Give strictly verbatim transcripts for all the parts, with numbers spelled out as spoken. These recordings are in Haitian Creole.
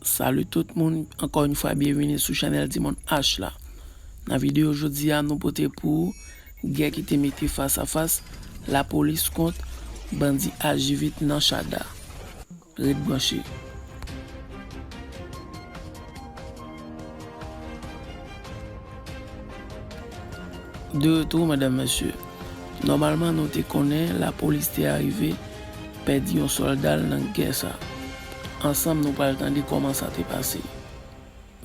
Salut tout moun, ankò yon fwa byenvini sou chanèl Timoun H la. Nan videyo jodi a, nou pote pou ou gè ki te mete fas a fas lapolis kont bandi H J vit nan Chada. Ret branche. De retour, medam, mesye. Nòmalman, nou te konnen lapolis te arive pèdi yon sòlda l nan gè sa. Ansanm, nou pral tande kòman sa te pase.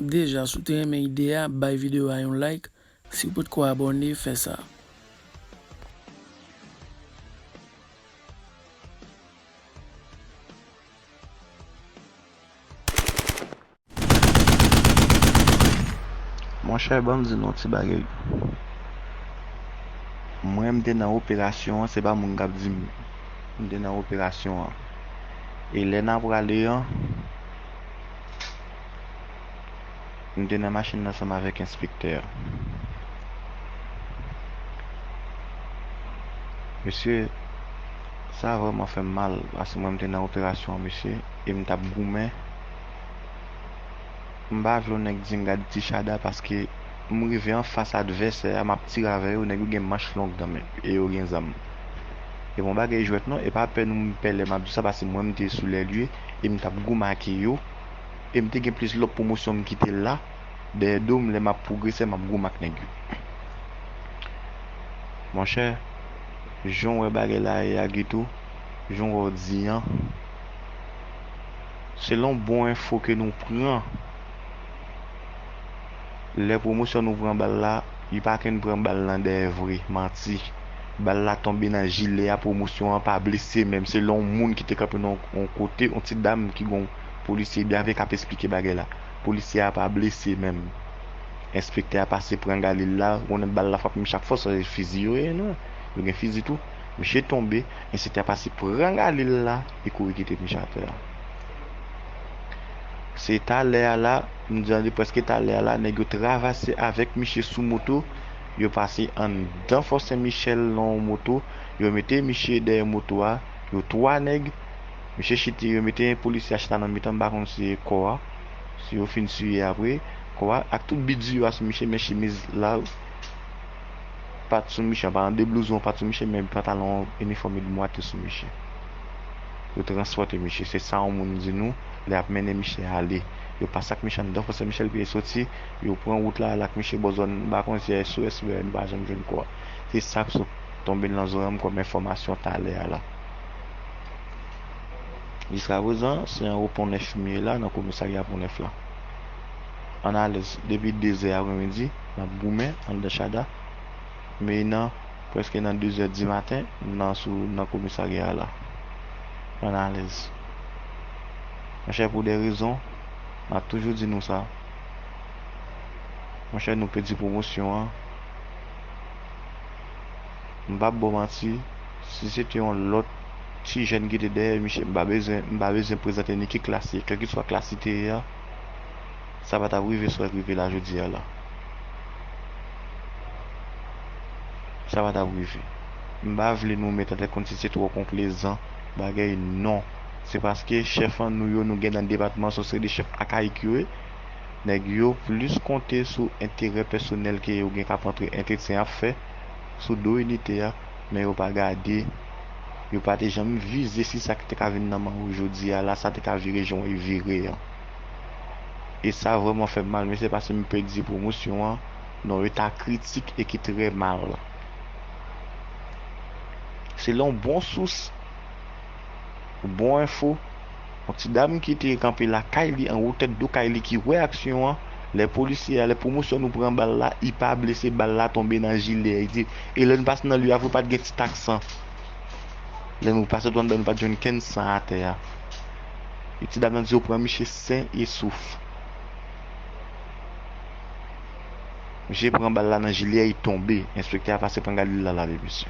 Deja, si w te renmen ide a, bay videyo a yon like. Si w potko abòne, fè sa. Monchè, ban m di nou yon ti bagay. Mwen, m te nan operasyon an, se pa moun k ap di m. M te nan operasyon an. E lè n a prale an, m te nan machin nan ansanm avèk enspektè a. Mesye, sa vrèman fè m mal, paske mwen, m te nan operasyon an, mesye, e m t ap goumen. M pa vle yon nèg di m gade ti Chada, paske m rive anfas advèsè a, m ap tire avè yo, nèg yo gen manch long nan men, e yo gen zam. E pa yon bagay jwèt non, e pa pè nou m pè lè m ap di sa, paske mwen, m te sou lè lye, e m t ap goumen ak yo, e m te gen plis lòt pwomosyon m kite la, dèyè do m, lè m ap pwogrese, m ap goumen ak nèg yo. Monchè, jan w wè bagay la ye a, Guito, jan w wè w di an, selon bon enfo ke nou pran, lè pwomosyon nou pran bal la, li pa konn pran bal lan dèyè vre, manti. Bal la tonbe nan jilè a, pwomosyon an pa blese menm, selon yon moun ki te kanpe nan yon kote, yon ti dam ki gen yon polisye avè l k ap esplike bagay la. Polisye a pa blese menm. Enspektè a pase pran galil la, ou konnen bal la frape misye ak fòs, se fizi yo ye non. Yo gen fizi tou. Misye tonbe, enspektè a pase pran galil la, e kouri kite misye atè a. Se talè a la, m di an de prèske talè a la, nèg yo travase avèk misye sou moto, yo pase anndan Fò Sen Michèl nan yon moto, yo mete misye dèyè moto a, yo twa nèg, misye chite, yo mete polisye a chita nan mitan, m pa konn si se kò a, si yo fin siye apre, kò a, ak tout bidyo a sou misye, men chemiz la, pa t sou misye, an palan de blouzon pa t sou misye, men pantalon inifòm Edmwa te sou misye. Yo transpòte misye, se sa yon moun di nou, lè y ap mennen misye ale. Yo pase ak misye anndan Fò Sen Michèl, epi yo soti, yo pran wout la, al ak misye bò zòn, m pa konn si S O S oubyen nou pa janm jwenn kò a. Se sa k sot tonbe nan zòrèy m kòm enfòmasyon talè a la. Jiskaprezan, se nan Pon Nèf m ye la, nan komisarya Pon Nèf la. Ann alèz, depi de zè apremidi, n ap goumen anndan Chada. Men nan, prèske nan de zè di maten, m nan sou, nan komisarya a la. Ann alèz. Monchè, pou de rezon, m ap toujou di nou sa. Monchè, nou pèdi pwomosyon an. M p ap ba w manti, si se te yon lòt ti jèn ki te dèyè misye, m pa bezwen, m pa bezwen prezante ni ki klas li ye, kèlkeswa klas li te ye a, sa pa t ap rive sa k rive la jodi a la. Sa pa t ap rive. M pa vle nou mete tèt kòmsi se twò konplezan bagay, non. Se paske chèf an nou yo, nou gen nan depatman, se yon seri de chèf akayik yo ye. Nèg yo plis konte sou enterè pèsonèl ke yo gen k ap antre, entretyen y ap fè sou do inite a, men yo pa gade, yo pa te janm vize si sa ki te ka vin nan men yo jodi a la, sa te ka vire jan w wè l vire an. E sa vrèman fè m mal, mesye, paske m pèdi pwomosyon an nan yon eta kritik e ki trè mal. Selon bon sous, bon enfo, yon ti dam ki te kanpe lakay li, anwo tèt do kay li, ki wè aksyon an, lè polisye a, lè pwomosyon nou pran bal la, li pa blese, bal la tonbe nan jilè li. E lè nou pase nan lye a, vre pa t gen ti tak san. Lè nou pase tou anndan, nou pa t jwenn kenn san atè a. E ti dam nan di yo pran misye sen e souf. Misye pran bal la nan jilè, li tonbe. Enspektè a pase pran galil la, l ale, mesye.